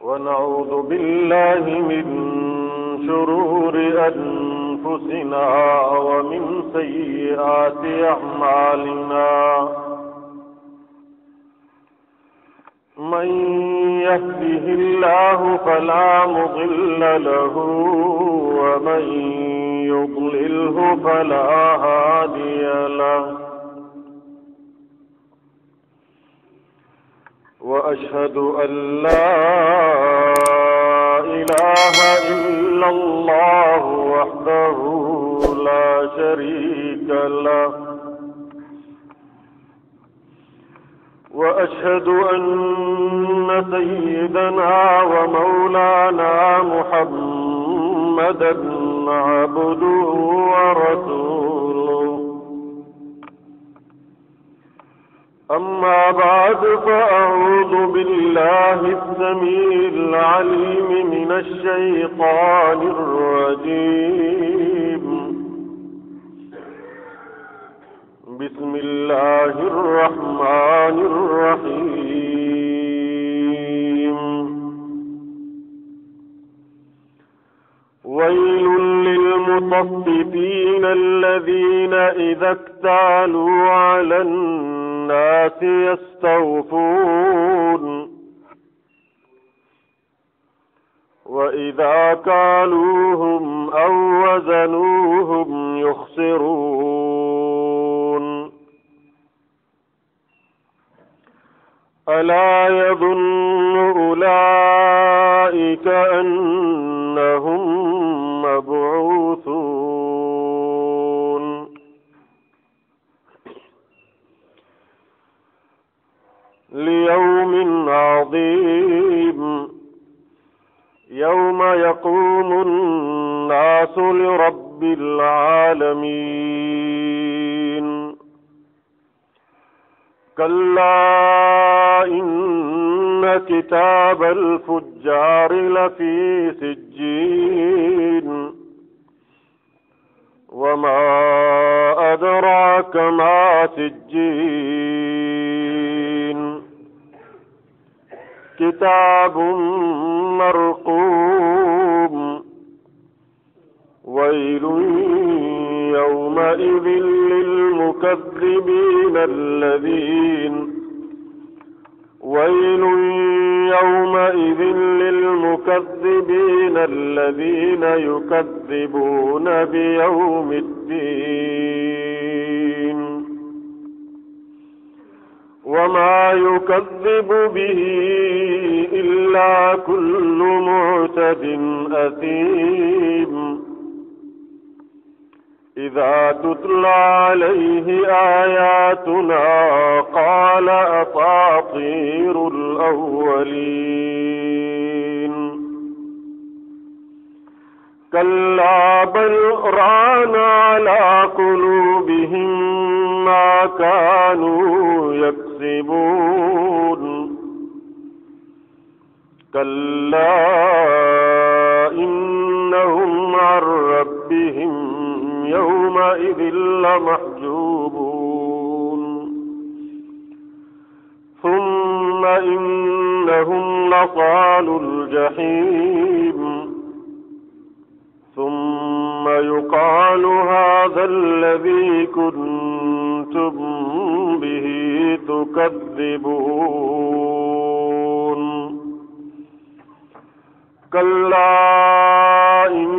ونعوذ بالله من شرور أنفسنا ومن سيئات أعمالنا. من يهده الله فلا مضل له، ومن يضلله فلا هادي له. وأشهد أن لا إله إلا الله وحده لا شريك له، وأشهد أن سيدنا ومولانا محمدا عبده ورسوله. أما بعد، فأعوذ بالله السميع العليم من الشيطان الرجيم. بسم الله الرحمن الرحيم. ويل للمطففين الذين إذا اكتالوا على الناس يستوفون، وإذا كالوهم أو وزنوهم يخسرون. ألا يظن أولئك أنهم مبعوثون ليوم عظيم، يوم يقوم الناس لرب العالمين. كلا إن كتاب الفجار لفي سجين، وما أدراك ما سجين، كتاب مرقوم، ويل يومئذ للمكذبين الذين، ويل يومئذ للمكذبين الذين يكذبون بيوم الدين. وما يكذب به إلا كل معتد أثيم. إذا تتلى عليه آياتنا قال أساطير الأولين. كلا بل ران على قلوبهم ما كانوا يكسبون. كلا إنهم عن ربهم يومئذ لمحجوبون. ثم إنهم لصالو الجحيم. ثم يقال هذا الذي كنتم به تكذبون. كلا إن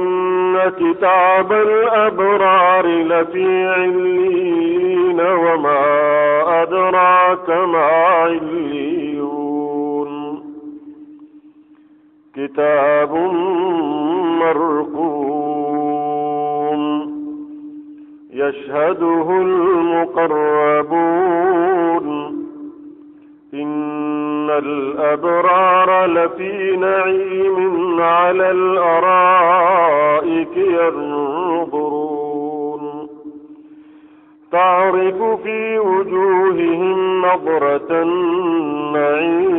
كتاب الأبرار لفي عليين، وما أدراك ما عليون. كتاب مرقوم، يشهده المقربون. إن الأبرار لفي نعيم على الأرائك ينظرون. تعرف في وجوههم نضرة النعيم.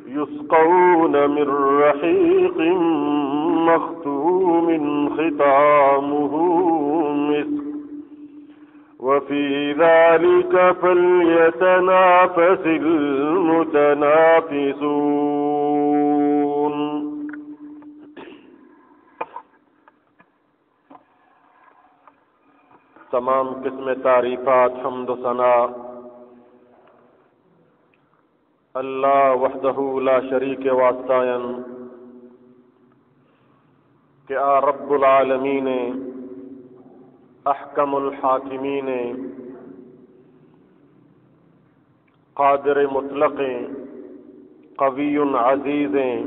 يسقون من رحيق مختوم ختامه مسك. وفي ذلك فليتنافس المتنافسون. تمام قسم تعریفات، حمد و ثنا اللہ وحدہ لا شریک ءِ واسطہ انت کہ آ رب العالمین ءِ، احکم الحاکمین ءِ، قادر مطلق ءِ، قوی عزیز ءِ،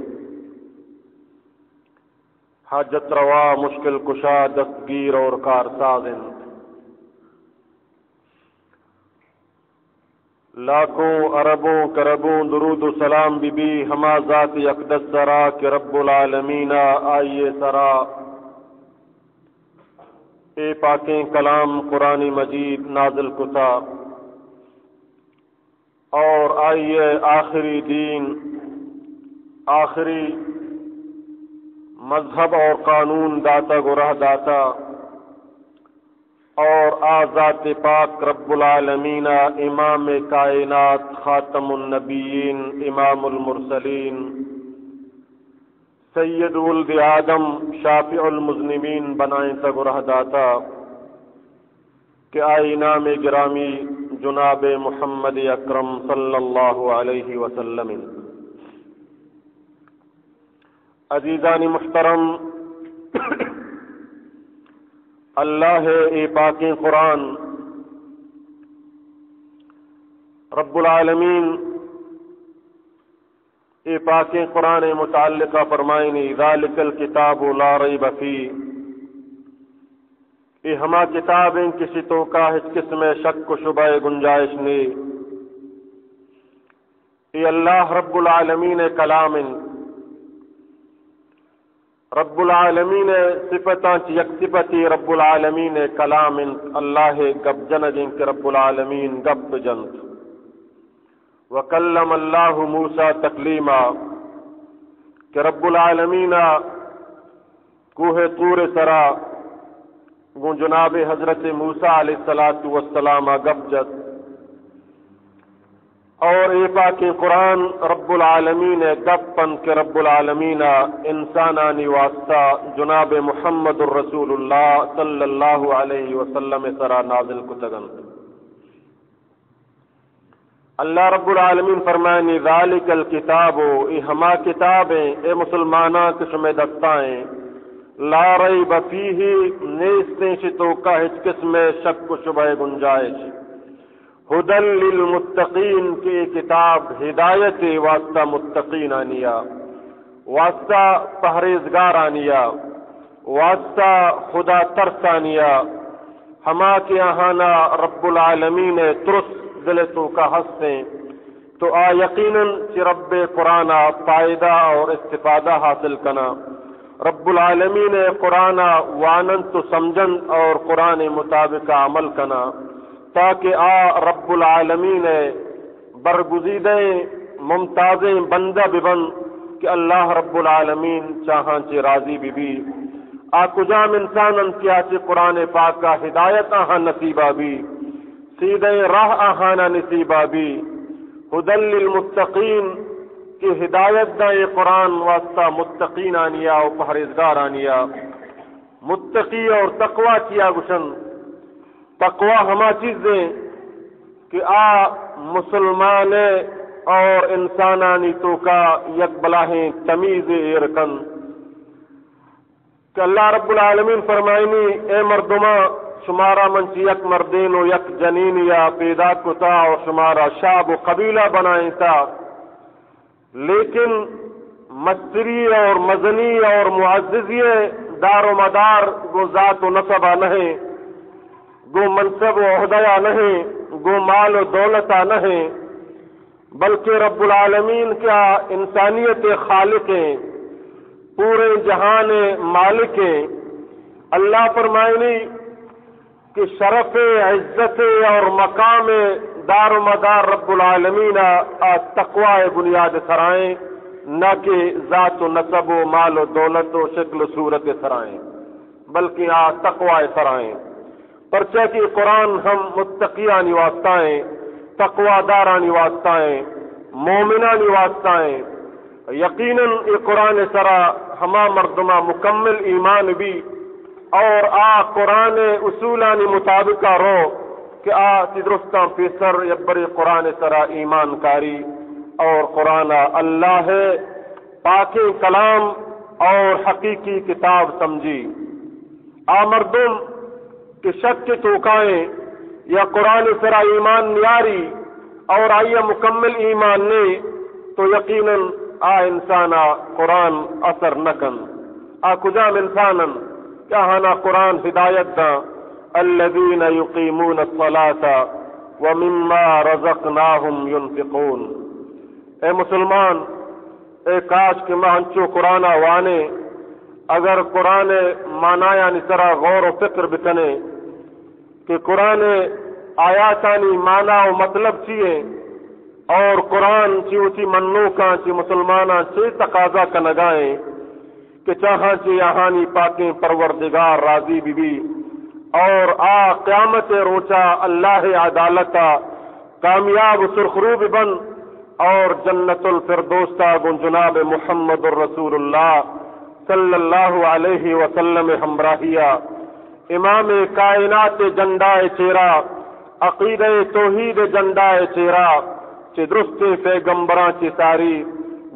حاجت روا، مشکل کشا، دستگیر اور کارساز انت۔ لاکھوں، اربوں، کربوں درود و سلام بہ بی ہما ذات اقدس سرا کہ رب العالمین ءَ آئی ءِ سرا اے پاکیں کلام قرآن مجید نازل کتا اور آئی ءِ آخری دین، آخری مذہب اور قانون داتگ و رہ داتگ۔ اور آ ذات پاک رب العالمین ءَ امام کائنات، خاتم النبیین، امام المرسلین، سید ولد آدم، شافع المذنبین بنائینتگ و رہ داتا کہ آئی نام گرامی جناب محمد اکرم صلی اللہ علیہ وسلم انت۔ عزیزانی محترم، اللہ ءِ اے پاکیں قرآن، رب العالمین اے پاکیں قرآن ءِ متعلقہ فرمائنی، ذالک الکتاب لا ریب فیہ، اے ہما کتاب انت کہ شی توکا ہچ قسم ءِ شک و شبہ ءِ گنجائش نے۔ اے اللہ رب العالمین ءِ کلام انت۔ رب العالمین ءِ صفتاں چہ یک صفتے رب العالمین ءِ کلام انت، اللہ ءِ گپ جنگ انت کہ رب العالمین گپ جنت۔ وکلم اللہ موسی تکلیما، کہ رب العالمین ءَ کوہ طور ءِ سرا گوں جناب حضرت موسی علیہ الصلوۃ والسلام ءَ گپ جت۔ اور اے پاکیں قرآن رب العالمین ءِ گپ انت کہ رب العالمین ءَ انسانانی واسطہ جناب محمد الرسول اللہ صلی اللہ علیہ وسلم ءِ سرا نازل کتگ انت۔ اللہ رب العالمین فرمائنی، ذالک الکتاب، اے ہما کتاب ہیں، اے مسلماناں، کہ شمے دستائیں، لا ریب فیہ، نیستیں شی توکا ہچ قسم شک و شبہ گنجائش۔ ہدی للمتقین، کہ اے کتاب ہدایت واسطہ متقینانیا، واسطہ پہریزگارانیا، واسطہ خدا ترسانیا، ہما کہ آہانا رب العالمین ءِ ترس دل ءِ توکا ہستیں، تو آ یقیناً چہ رب ءِ قرآن ءَ فائدہ اور استفادہ حاصل کنا۔ رب العالمین ءِ قرآن ءَ واننت و سمجھنت اور قرآن ءِ مطابق عمل کنا، تاکہ آ رب العالمین ءِ برگزیدہ ممتازیں بندہ ببنت کہ اللہ رب العالمین چاہاں چہ راضی ببی۔ آ کجام انسان انت کہ آ چہ قرآن پاک ءَ ہدایت آہاں نصیبہ بی، سیدھیں راہ آہانا نصیبہ بی۔ ہدی للمتقین، کہ ہدایت داں اے قرآن واسطہ متقینانیا و پہریزگارانیا۔ متقی اور تقوی چیا گوشن؟ تقوی ہما چیزیں کہ آ مسلمان اور انسانانی توکا یک بلاہیں تمیزے ایر کن۔ کہ اللہ رب العالمین فرمائنی، اے مردماں، شمارا من چہ یک مردین و یک جنینیا پیدا کتا اور شمارا شعب و قبیلہ بنائینتا، لیکن مستری اور مزنی اور معززی دار و مدار گوں ذات و نسبا نہیں، گوں منصب و عہدیا نہیں، گوں مال و دولتا نہیں، بلکہ رب العالمین کہ آ انسانیت خالق ہیں، پورے جہان مالک ہیں۔ اللہ فرمائنی کہ شرف، عزت اور مقام دار و مدار رب العالمین آ تقوی بنیاد سرائیں، نہ کہ ذات و نسب و مال و دولت و شکل و صورت سرائیں، بلکہ آ تقوی سرائیں۔ پرچا کہ قرآن ہم متقیانی واسطہ ایں، تقوی دارانی واسطہ ایں، مومنانی واسطہ ایں۔ یقیناً اے قرآن سرا ہما مردما مکمل ایمان بی اور آ قرآن اصولانی مطابقا رو کہ آ چی درستاں پیسر یبرے قرآن سرا ایمان کاری اور قرآن اللہ پاکیں کلام اور حقیقی کتاب سمجھی۔ آ مردم کہ شک توکائیں یا قرآن سرا ایمان نیاری اور آئی مکمل ایمان نے، تو یقیناً آ انسانا قرآن اثر نہ کن۔ آ کجام انسانن کہ آہانا قرآن ہدایت داں؟ الذين يقيمون الصلاة ومما رزقناهم ينفقون۔ اے مسلمان، اے کاش کہ ما ہنچو قرآن ء وانیں، اگر قرآن ء معنایانی سرا غور و فکر بکنیں کہ قرآن ء آیاتانی معنی و مطلب چی ایں اور قرآن چی وتی منوکاں چی مسلماناں چے تقاضا کنگا ایں کہ چاہاں چی آہانی پاکیں پروردگار راضی بہ بی اور آ قیامت ء روچا اللہ ء عدالت ء کامیاب و سرخرو بہ بنت اور جنت الفردوس تا گوں جناب محمد الرسول اللہ صلی اللہ علیہ وسلم ہمراہیا امام کائنات جنڈا چیرا، عقیدہ توحید جنڈا چیرا، چہ درستیں پیغمبراں چہ ساری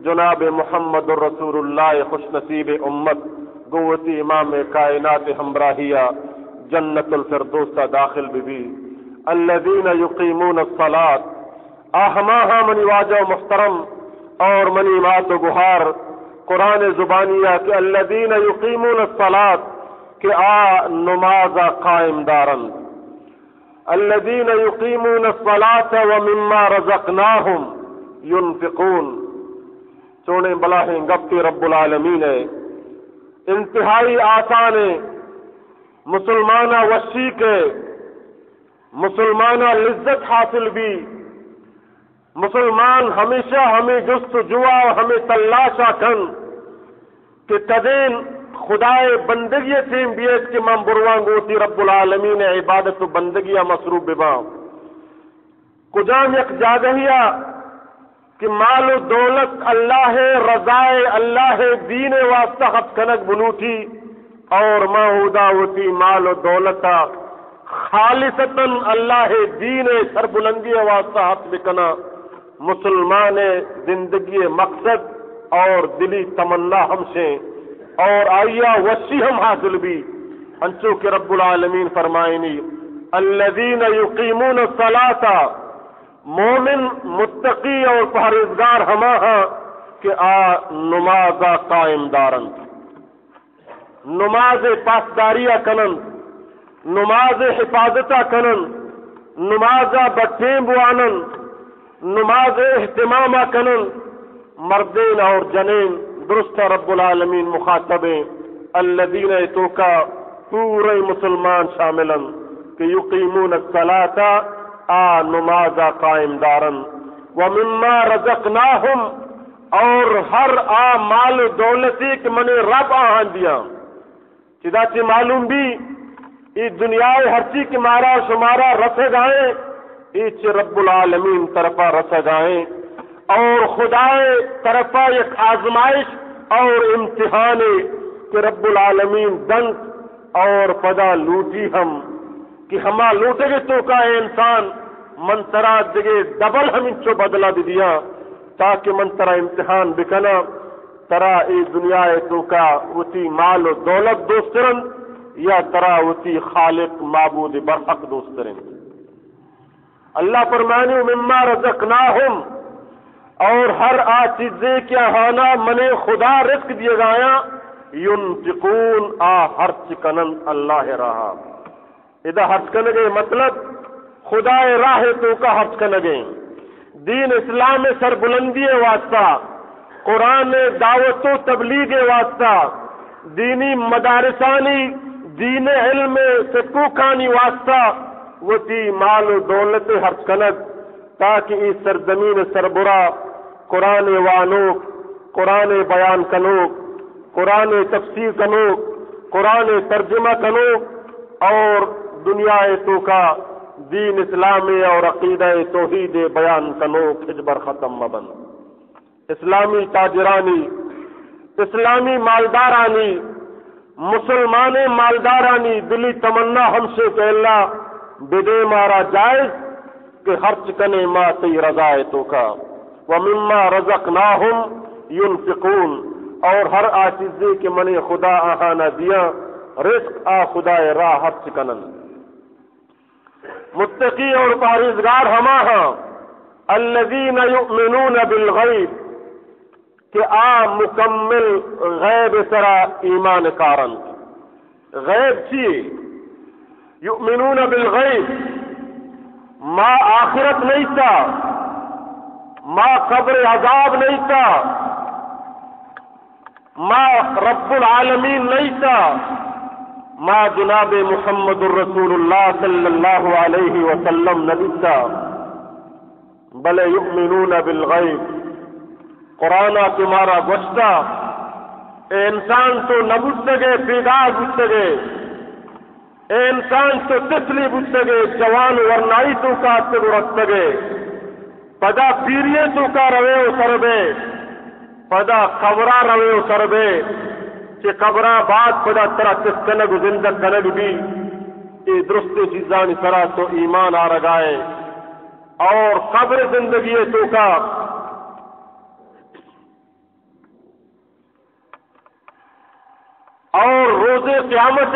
جناب محمد الرسول اللہ خوش نصیب امت گوں وتی امام کائنات ہمراہیا جنت الفردوس تا داخل بہ بی۔ الذين يقيمون الصلاة، آ ہما ہاں منی واجہ و محترم اور منی مات و گہار قرآن زبانیا کہ الذين يقيمون الصلاة، کہ آ نمازا قائم دارنت۔ الذين يقيمون الصلاة ومما رزقناهم ينفقون۔ چونیں بلاہیں گپے رب العالمین ء انتہائی آسان ء مسلماناں وشی کہ مسلماناں لذت حاصل بی، مسلمان ہمیشہ ہمے جست و جوا و ہمے تلاشا کن کہ کدین خدائے بندگی ٹیم بیت کہ من برواں گوں وتی رب العالمین عبادت و بندگی مصروف بباں۔ کجام یک جاگہیا کہ مال و دولت اللہ رضائے، اللہ دین واسطہ خرچ کنگ بلوٹی اور ما اودا وتی مال و دولتا خالصتاً اللہ دین سربلندی واسطہ خرچ بکناں۔ مسلمان زندگی مقصد اور دلی تمنا ہمشیں اور آئیا وشی ہم حاصل بی، انچو کہ رب العالمین فرمائنی، الذين يقيمون الصلاة، مومن، متقی اور پہریزگار ہما ہاں کہ آ نمازا قائم دارنت، نماز پاسداریا کننت، نماز حفاظتا کننت، نمازا بٹیں بواننت، نماز اہتماما کننت۔ مردین اور جنین درست رب العالمین مخاطبیں۔ الذین توکا پورے مسلمان شامل انت کہ یقیمون الصلاة، آ نمازا قائم دارن، ومما رزقناہم، اور ہر آ مال و دولتے کہ منی رب آہان دیاں۔ چدا چہ معلوم بی، اے دنیا ہرچی کہ مارا شمارا رسگائیں، اے چہ رب العالمین طرفا رسگائیں اور خدائے طرفا یک آزمائش اور امتحانے کہ رب العالمین دنت اور پدا لوٹی ہم کہ ہما لوٹگے توکا اے انسان، من ترا دگے ڈبل ہمینچو بدلہ بدیاں تاکہ من ترا امتحان بکناں۔ ترا اے دنیا ء توکا وتی مال و دولت دوستر انت یا ترا وتی خالق معبود برحق دوستر انت؟ اللہ فرمانی، مما رزقناہم، اور ہر آ چیزے کہ آہانا من خدا رزق دیگایاں، ینفقون، آ ہرچ کننت اللہ راہا۔ ادا ہرچ کنگے مطلب خدائے راہ توکا ہرچ کنگے، دین اسلام سربلندی واسطہ، قرآن دعوت و تبلیغ واسطہ، دینی مدارسانی دین علم سکوکانی واسطہ وتی مال و دولت ہرچ کنگ، تاکہ ای سرزمین سربرا قرآن وانوک، قرآن بیان کنوک، قرآن تفسیر کنوک، قرآن ترجمہ کنوک اور دنیا ءِ توکا دین اسلام ءِ اور عقیدہ توحید ءِ بیان کنوک ہچبر ختم مہ بنت۔ اسلامی تاجرانی، اسلامی مالدارانی، مسلمانیں مالدارانی دلی تمنا ہمشے کہ اللہ بدے مارا جائز کہ خرچ کنے ما تئی رضا ءِ توکا، ومما رزقناهم ينفقون، اور ہر آ چیزے کہ منی خدا آہانا دیاں رزق، آ خدا ءِ راہ خرچ کنن۔ متقی اور پرہیزگار ہما ہاں، الذين يؤمنون بالغيب، کہ آ مکمل غیب سرا ایمان کارنت۔ غیب چیے؟ یؤمنون بالغیب، ما آخرت نیتا، ما قبر عذاب نیتا، ما رب العالمین نیتا، ما جناب محمد رسول اللہ صلی اللہ علیہ وسلم ندیتا۔ بلے یؤمنون بالغیب، قرآن ءَ کہ مارا گوشتا، اے انسان تو نہ بوتگے، پیدا بوتگے، اے انسان تو طفلی بوتگے، جوان ورنائی توکا اتگ و رستگے، پدا پیری توکا روے و سر بے، پدا قبرا روے و سر بے، چہ قبرا بعد پدا ترا چست کنگ و زندگ کنگ بی، اے درستیں چیزانی سرا تو ایمان آرگائے۔ اور قبر زندگی توکا اور روز قیامت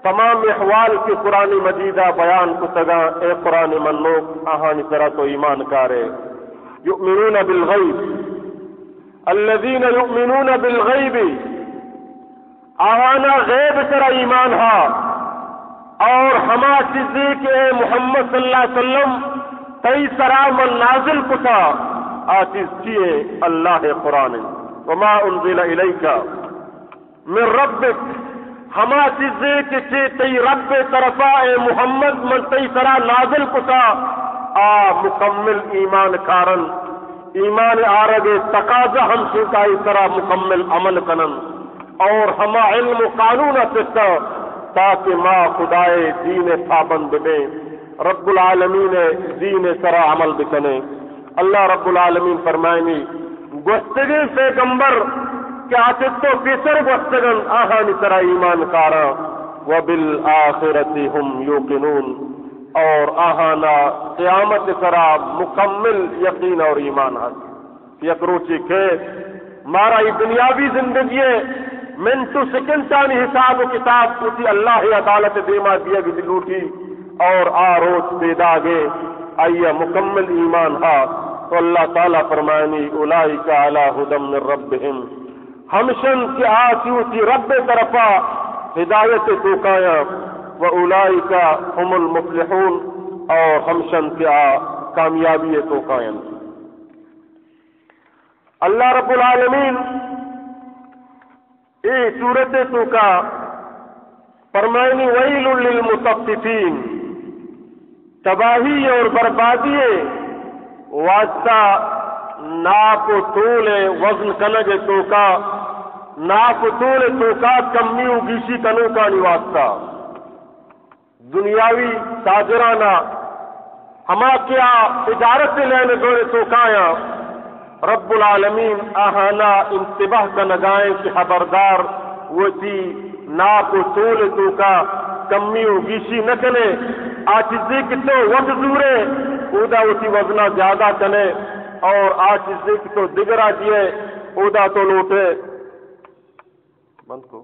تمام احوال کہ قرآن مجید ءَ بیان کتگاں، اے قرآن منوک، آہانی سرا تو ایمان کارے۔ یؤمنون بالغیب، الذین یؤمنون بالغیب، آہانا غیب سرا ایمان ہا، اور ہما چیزے کہ اے محمد صلی اللہ علیہ وسلم تئی سرا من نازل کتا، آ چیز چیے؟ اللہ قرآن۔ وما انزل الیک من ربک، ہما چیزے کہ چہ تئی رب طرفا اے محمد من تئی سرا نازل کتا، آ مکمل ایمان کارن۔ ایمان آرگ تقاضا ہمشی کہ آئی سرا مکمل عمل کنن اور ہما علم و قانون ستا، تاکہ ما خدائے دین پابند بیں، رب العالمین دین سرا عمل بکنیں۔ اللہ رب العالمین فرمائنی، گوستگیں پیغمبر کہ آ چہ تو پیسر گوستگن، آہانی سرا ایمان کاراں، وبالآخرة هم یوقنون، اور آہانا قیامت سرا مکمل یقین اور ایمان ہست۔ یک روچے کہ مارا ای دنیاوی زندگی منٹ و سیکنڈانی حساب و کتاب وتی اللہ عدالت دیما دیگ لوٹی، اور آ روچ پیداگے آئی مکمل ایمان ہا، تو اللہ تعالی فرمائنی، اولئک علی هدى من ربهم، ہمشن کہ آ چہ وتی رب طرفا ہدایت توکایاں، و اولئک هم المفلحون، اور ہمشن کہ آ کامیابی توکایاں۔ اللہ رب العالمین اے سورت توکا فرمائنی، ویل للمطففین، تباہی اور بربادی واسطہ ناپ و تول وزن کنگ توکا، ناپ و تول توکا کمی و گیشی کنوکانی واسطہ۔ دنیاوی تاجرانا، ہما کہ آ تجارت لین دور توکایاں، رب العالمین آہانا انتباہ کنگائیں کہ خبردار وتی ناپ و تول توکا کمی و گیشی نہ کنے۔ آ چیزے کہ تو وت زورے، اودا وتی وزنا زیادہ کنے، اور آ چیزے کہ تو دگرا دیے، اودا تو لوٹے۔ بند کو۔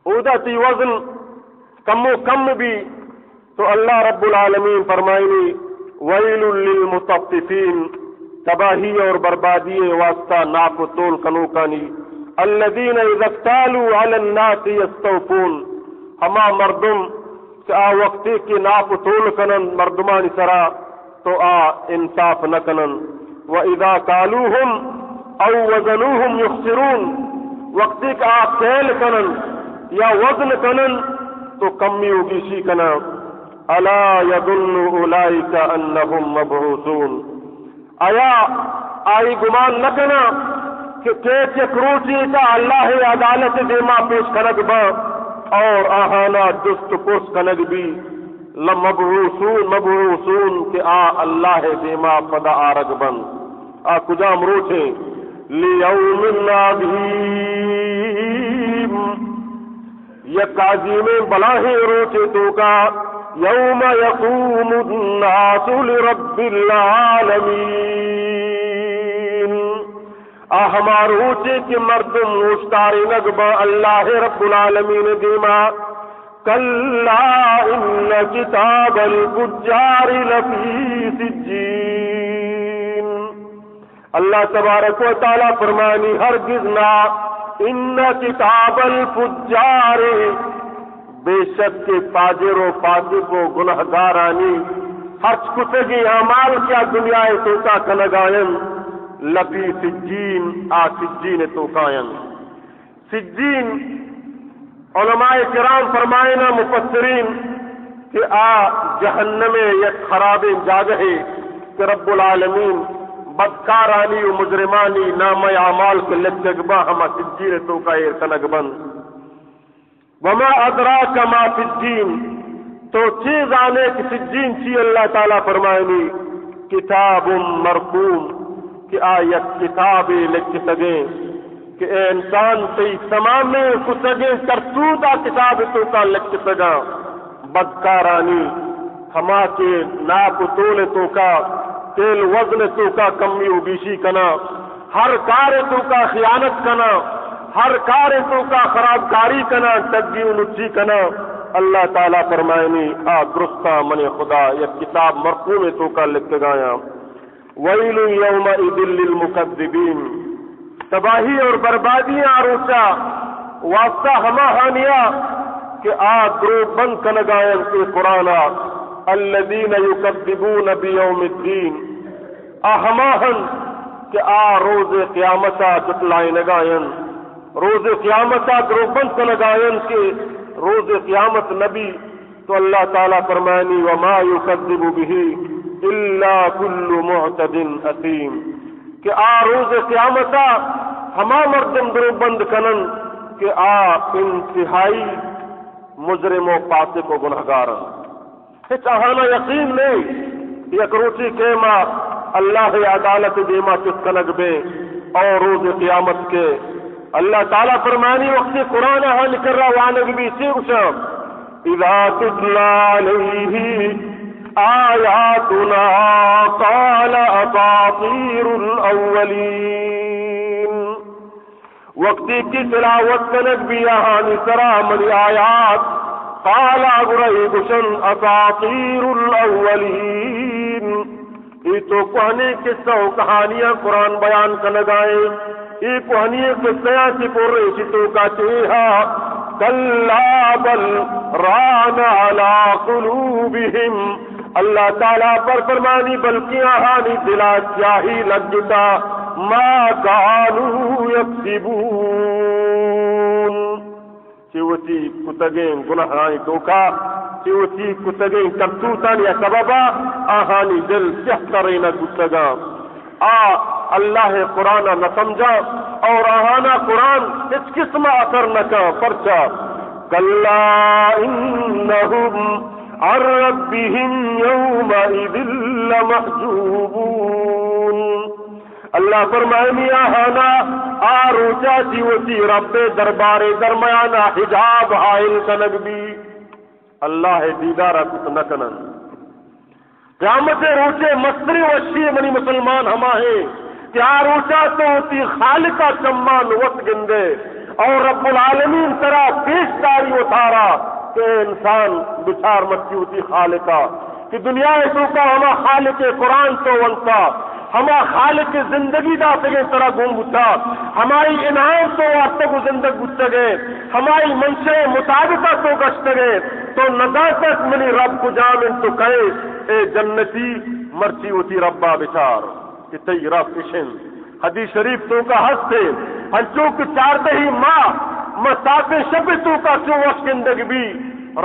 اودا تی وزن کمو کم بی، تو اللہ رب العالمین فرمائنی، ویل للمطففین، تباہی اور بربادی واسطہ ناپ و تول کنوکانی، الذین اذا اکتالوا علی الناس یستوفون، ہما مردم کہ آ وقتی کہ ناپ و تول کنن مردمانی سرا، تو آ انصاف نہ کنن۔ و اذا کالوهم او وزنوهم یخسرون، وقتی کہ آ کیل کنن یا وزن کنن تو کمی و گیشی کنن۔ الا یظن اولئک انهم مبعوثون، آیا آئی گمان نہ کناں کہ کیت یک روچے تا اللہ عدالت دیما پیش کنگ باں اور آہانا جست و پرس کنگ بی، لمبعوثون، مبعوثون، کہ آ اللہ دیما پدا آرگ بنت۔ آ کجام روچے؟ لیوم عظیم، یک عظیمیں بلاہیں روچے توکا، یوم یقوم الناس لرب العالمین، آ ہما روچے کہ مردم اوشتارینگ باں اللہ رب العالمین دیما۔ کلا ان کتاب الفجار لفی سجین۔ اللہ تبارک و تعالی فرمانی، ہرگز نہ، ان کتاب الفجار، بے شک کہ فاجر و فاسق و گناہگارانی ہرچ کتگیں اعمال کہ آ دنیا توکا کنگا انت، لفی سجین، آ سجین توکا انت۔ سجین، علماء کرام فرمائنا، مفسرین، کہ آ جہنم یک خرابیں جاگہے کہ رب العالمین بدکارانی و مجرمانی نامہ اعمال کہ لکھگ باں ہما سجین توکا ایر کنگ بنت۔ وما ادراک ما سجین، تو چے زانے کہ سجین چی؟ اللہ تعالی فرمائنی، کتاب مرقوم، کہ آ یک کتابے لکھتگیں کہ اے انسان تئی تمامیں کتگیں کرتوت آ کتاب توکا لکھتگاں۔ بدکارانی، ہما کہ ناپ و تول توکا، تیل وزن توکا کمی و بیشی کناں، ہر کار توکا خیانت کناں، ہر کار توکا خرابکاری کناں، ٹگی و لچی کناں۔ اللہ تعالی فرمائنی، آ درستاں من خدا یک کتاب مرقوم توکا لکھگایاں۔ ویل یومئذ للمکذبین، تباہی اور بربادی آ روچا واسطہ ہما ہانیا کہ آ دروگ بند کنگا انت اے قرآنا، الذین یکذبون بیوم الدین، آ ہما ہن کہ آ روز قیامتا جھٹلائینگا انت، روز قیامتا دروگ بند کنگا انت کہ روز قیامت نبی۔ تو اللہ تعالی فرمانی، وما یکذب به الا کل معتد اثیم، کہ آ روز قیامتا ہما مردم دروگ بند کنن کہ آ انتہائی مجرم و فاسق و گناہگار انت۔ ہچ آہانا یقین نہیں یک روچی کہ ما اللہ عدالت دیما چست کنگ بے اور روز قیامت کے۔ اللہ تعالی فرمانی، وقتی قرآن آہانی کرا وانگ بی، چے گوشاں؟ اذا تتلی علیہ آیاتنا قال اساطیر الاولین۔ وقتی کہ تلاوت کنگ بی آہانی سرا منی آیات، قال، گڑا اے گوشن، اساطیر الاولین، اے تو کوہنیں قصہ و کہانیاں قرآن بیان کنگائیں۔ اے کوہنیں قصہ یاں چی پر ایشی توکا چے ہا۔ کلا بل ران علی قلوبہم۔ اللہ تعالی پر فرمانی، بلکہ آہانی دلا سیاہی لگتا، ما کانوا یکسبون۔ چہ وتی کتگیں گناہانی توکا، چہ وتی کتگیں کرتوتانی سببا آہانی دل سیاہ ترینگ بوتگاں۔ آ اللہ قرآن نہ سمجھا اور آہانا قرآن ہچ قسم اثر نہ کن۔ پرچا؟ کلا انہم عن ربہم یومئذ لمحجوبون۔ اللہ فرمائنی، آہانا آ روچا چی وتی رب دربار درمیانا حجاب حائل کنگ بی، اللہ دیدارا کت نہ کنن۔ قیامت روچے مستری وشی منی مسلمان ہما ہے کہ آ روچا تو وتی خالقا چمان وت گندے اور رب العالمین ترا پیش داری وتارا کہ انسان بچار مرچی وتی خالقا کہ دنیا توکا ہما خالق قرآن تو ونتا، ہما خالق زندگی داتگیں ترا گون بوتا، ہمائی انعام تو وارتگ و زندگ بوتگے، ہمائی منشہ مطابقا تو گشتگے، تو نزانتگ منی رب کجام انت و کئے؟ اے جنتی، مرچی وتی ربا بچار کہ تئی رب اش انت۔ حدیث شریف توکا ہستے، ہنچو کہ چاردہی ماہ مسافر شپ توکا چو وش گندگ بی،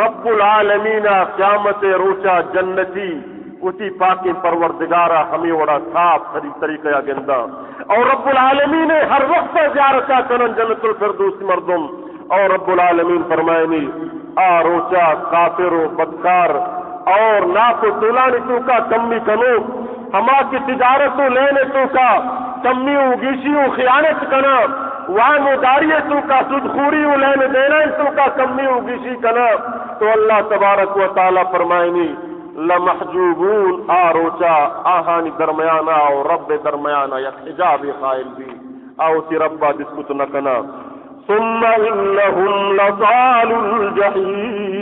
رب العالمین قیامت روچا جنتی وتی پاکیں پروردگار ءَ ہمے وڑا صاف سری طریقہ ءَ گنداں۔ اور رب العالمین ءِ ہر وقت ءَ زیارت ءَ کنن جنت الفردوس مردم۔ اور رب العالمین فرمائنی، آ روچا کافر و بدکار اور ناپ و تولانی توکا کمی کنوک، ہما کہ تجارت و لین توکا کمی و گیشی و خیانت کنا، وام و داری توکا سودخوری و لین دینان توکا کمی و گیشی کنا، تو اللہ تبارک و تعالی فرمائنی، لمحجوبون، آ روچا آہانی درمیانا و رب درمیانا یک حجابے قائل بی، آ وتی ربا دسکت نہ کنا۔ ثم انہم لصال الجحیم۔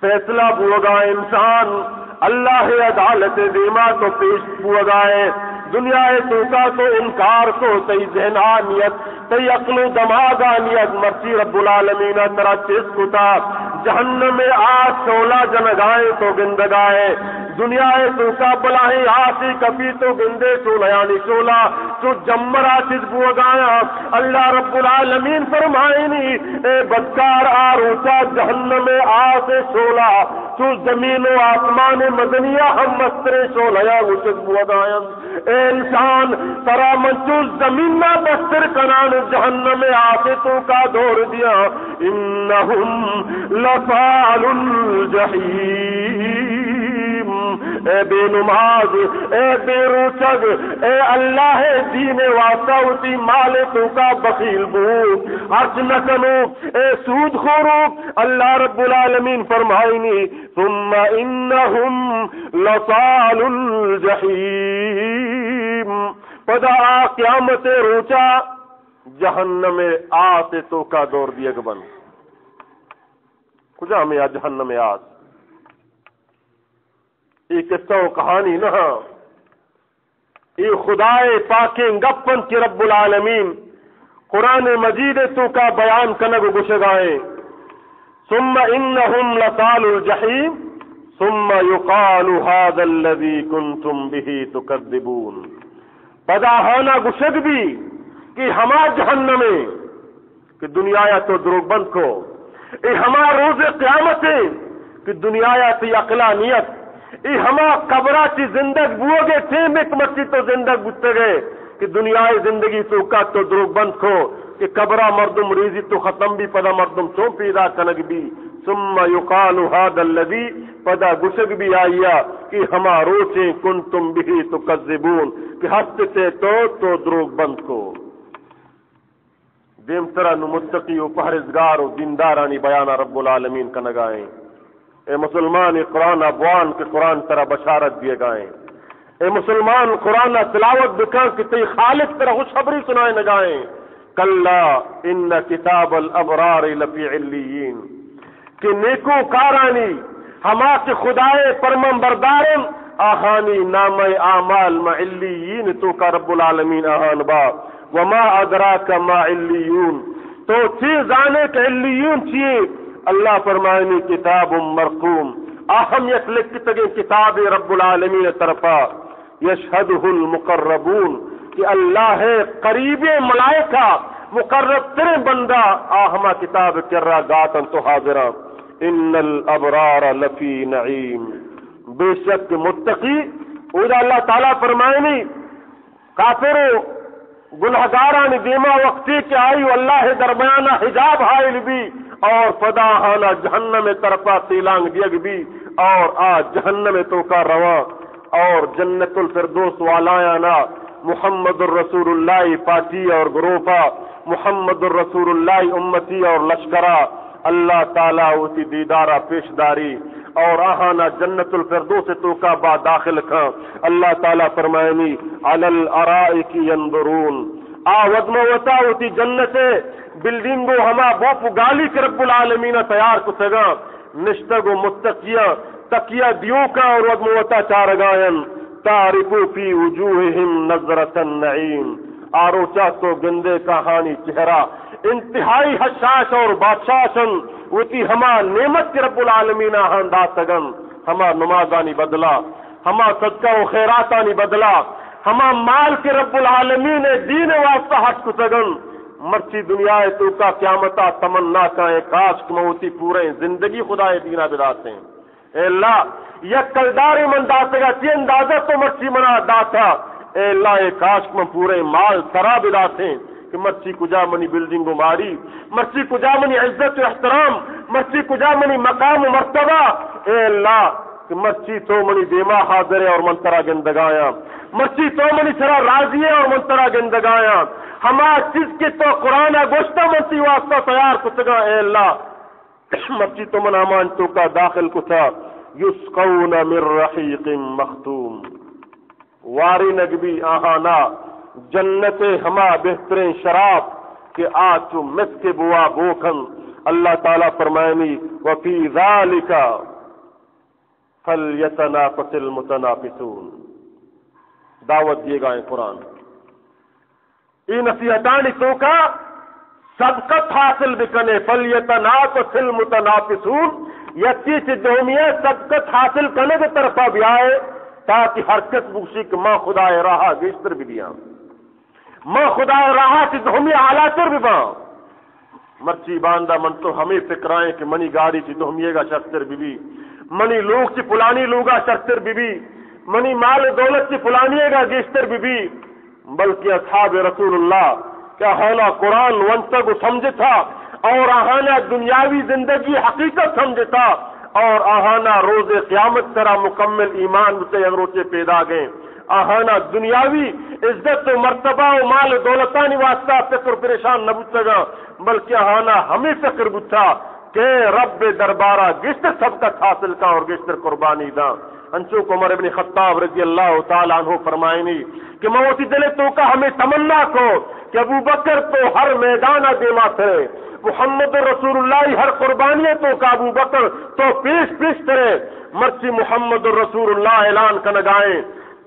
فیصلہ بوگا انسان اللہ عدالت دیما تو پیش بوگا ہے۔ دنیا توکا تو انکار کو، تئی ذہن آ نیت، تئی عقل و دماغ آ نیت، مرچی رب العالمین ترا چست کتا، جہنم آ شولا جنگائے تو گندگائے۔ دنیا توکا بلاہیں آسی کپی تو گندے شولایانی شولا چو جمرا چست بوگایا۔ اللہ رب العالمین فرمائنی، اے بدکار، آ روچا جہنم آس شولا چو زمین و آسمان مزنیا ہم مستریں شولایاں گوشگ بوگایا۔ اے انسان، ترا من چو زمینا بستر کنان و جہنم آس توکا دور دیاں۔ انہم لصال الجحیم۔ اے بے نماز، اے بے روچگ، اے اللہ دین واسطہ وتی مال توکا بخیل بو، خرچ نہ کنو، اے سود خورو، اللہ رب العالمین فرمائنی، ثم انہم لصال الجحیم۔ پدا آ قیامت روچا جہنم آس توکا دور دیگ بنت۔ کجا ہمیں آ جہنم آس؟ اے قصہ و کہانی نہ، اے خدائے پاکیں گپ انت کہ رب العالمین قرآن مجید توکا بیان کنگ و گشگائیں، ثم انہم لصال الجحیم، ثم یقال هذا الذی کنتم به تکذبون۔ پدا ہانا گشگ بی کہ ہما جہنمیں کہ دنیایا تو دروگ بند کو۔ اے ہما روز قیامت انت کہ دنیایا تئی عقلا نیت۔ اے ہما قبرا چی زندگ بوگے ٹیم ایک مرچی تو زندگ بوتگے کہ دنیای زندگی توکا تو دروگ بند کو کہ قبرا مردم ریزی تو ختم بی، پدا مردم چون پیدا کنگ بی؟ ثم یقال هذا الذی، پدا گشگ بی آئیا کہ ہما روچیں کنتم به تکذبون کہ ہست تے تو، تو دروگ بند کو۔ دیمترا نو متقی و پہرزگار و دیندارانی بیانا رب العالمین کنگائیں۔ اے مسلمان، اے قرآن بوان کہ قرآن ترا بشارت دیگائیں۔ اے مسلمان، قرآن تلاوت بکن کہ تئی خالق ترا خوشخبری سنائنگائیں۔ کلا ان کتاب الابرار لفی علیین۔ کہ نیکو کارانی، ہما کہ خدائے پرمان بردارن، آہانی نامہ اعمال ما علیین توکا رب العالمین آہان با۔ وما ادراک ما علیون، تو چی زانے کہ علیون چیے؟ اللہ فرمائنی، کتاب مرقوم، آ ہم یک لکھتگیں کتابے رب العالمین طرفا۔ یشہدہ المقربون، کہ اللہ قریبیں ملائکہ، مقرب تریں بندہ، آ ہما کتاب کرا گاتن تو حاضراں۔ ان الابرار لفی نعیم، بے شک متقی، اودا اللہ تعالی فرمائنی، کافر و گناہگارانی دیما وقتی کہ آئی و اللہ درمیانا حجاب حائل بی اور پدا آہانا جہنم طرفا تیلانگ دیگ بی اور آ جہنم توکا رواں اور جنت الفردوس والایانا محمد الرسول اللہ پارٹی اور گروپا، محمد الرسول اللہ امتی اور لشکرا، اللہ تعالی وتی دیدارا پیش داری اور آہانا جنت الفردوس توکا با داخل کن۔ اللہ تعالی فرمائنی، علی الارائک ینظرون، آ ودم وتا وتی جنت بلڈنگ و ہما بوپ و گالی کہ رب العالمین تیار کتگاں، نشتگ و متقیاں تکیہ دیوکاں اور ودم وتا چارگاین۔ تعرف فی وجوہہم نظرۃ النعیم، آ روچا تو گندے کہ آہانی چہرہ انتہائی حشاش اور بادشاش انت، وتی ہما نعمت کہ رب العالمین آہان داتگن، ہما نمازانی بدلا، ہما صدقہ و خیراتانی بدلا، ہما مال کہ رب العالمین دین واسطہ حرچ کتگن، مرچی دنیا توکا قیامتا تمنا کائیں، کاش کہ من وتی پوریں زندگی خدائے دینا بداتیں۔ اے اللہ، یک کلدارے من داتگا، چی اندازہ تو مرچی منا داتا؟ اے اللہ، اے کاش کہ من پورے مال ترا بداتیں کہ مرچی کجا منی بلڈنگ و ماری، مرچی کجا منی عزت و احترام، مرچی کجا منی مقام و مرتبہ۔ اے اللہ، کہ مرچی تو منی دیما حاضر ہے اور من ترا گندگایاں، مرچی تو منی سرا راضی ہے اور من ترا گندگایاں۔ ہما چیز کہ تو قرآن گوشتا من تی واسطہ تیار کتگا، اے اللہ، مرچی تو من ہمان توکا داخل کتا، یسقون من رحیق مختوم، وارینگ بی آہانا جنت ہما بہترین شراب کہ آ چو مسک بوا بوکن۔ اللہ تعالی فرمائنی، وفی ذالک فلیتنافس المتنافسون۔ دعوت دیگا ایں قرآن۔ اے نصیحتانی توکا سبقت حاصل بکنے، فلیتنافس المتنافسون، یکی چہ دومی سبقت حاصل کنگ طرفا بیائے، تاکہ ہر کس بگوشی کہ ما خدائے راہا گیشتر بدیاں، ما خدائے راہا چہ دومی اعلیٰ تر بباں۔ مرچی باندا من تو ہمے فکرائیں کہ منی گاڑی چہ دومیگا شرتر ببی، منی لوگ چہ پلانی لوگا شرتر ببی، منی مال و دولت چہ پلانیگا گیشتر ببی۔ بلکہ اصحاب رسول اللہ کہ آہانا قرآن ونتگ و سمجھتا اور آہانا دنیاوی زندگی حقیقت سمجھتا اور آہانا روز قیامت سرا مکمل ایمان بوتے، یک روچے پیداگیں۔ آہانا دنیاوی عزت و مرتبہ و مال و دولتانی واسطہ فکر و پریشان نہ بوتگاں، بلکہ آہانا ہمے فکر بوتا کہ رب دربارا گیشتر سبقت حاصل کاں اور گیشتر قربانی داں۔ انچو کہ عمر ابن خطاب رضی اللہ تعالی عنہ فرمائنی کہ من وتی دل توکا ہمے تمنا کو کہ ابو بکر تو ہر میدانا دیما ترے، محمد رسول اللہ ہر قربانی توکا ابو بکر تو پیش پیش ترے۔ مرچی محمد رسول اللہ اعلان کنگائیں،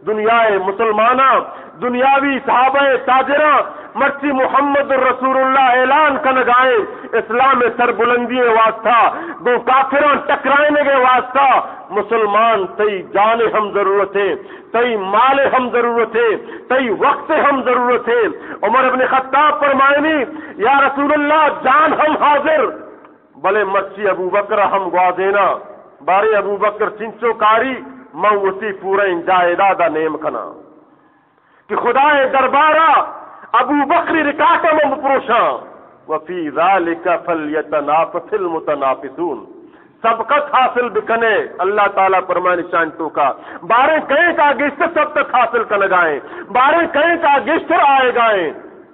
دنیائے مسلماناں، دنیاوی صحابہ تاجراں، مرچی محمد رسول اللہ اعلان کنگائیں، اسلام سربلندی واسطہ، گوں کافراں ٹکرائنگ واسطہ، مسلمان تئی جان ہم ضرورت ہے، تئی مال ہم ضرورت ہے، تئی وقت ہم ضرورت ہے۔ عمر ابن خطاب فرمائنی، یا رسول اللہ، جان ہم حاضر، بلے مرچی ابوبکر ء ہم گوازیناں۔ باریں ابوبکر چنچو کاری، من وتی پورئیں جائیداد ء نیم کناں کہ خدائے دربار ء ابوبکری ریکارڈ ء من بپروشاں۔ وفی ذلک فلیتنافس المتنافسون۔ سبقت حاصل بکنے، اللہ تعالی فرمانی شان توکا، باریں کئے کا گیشتر سبقت حاصل کنگائیں، باریں کئے کا گیشتر آئیگائیں۔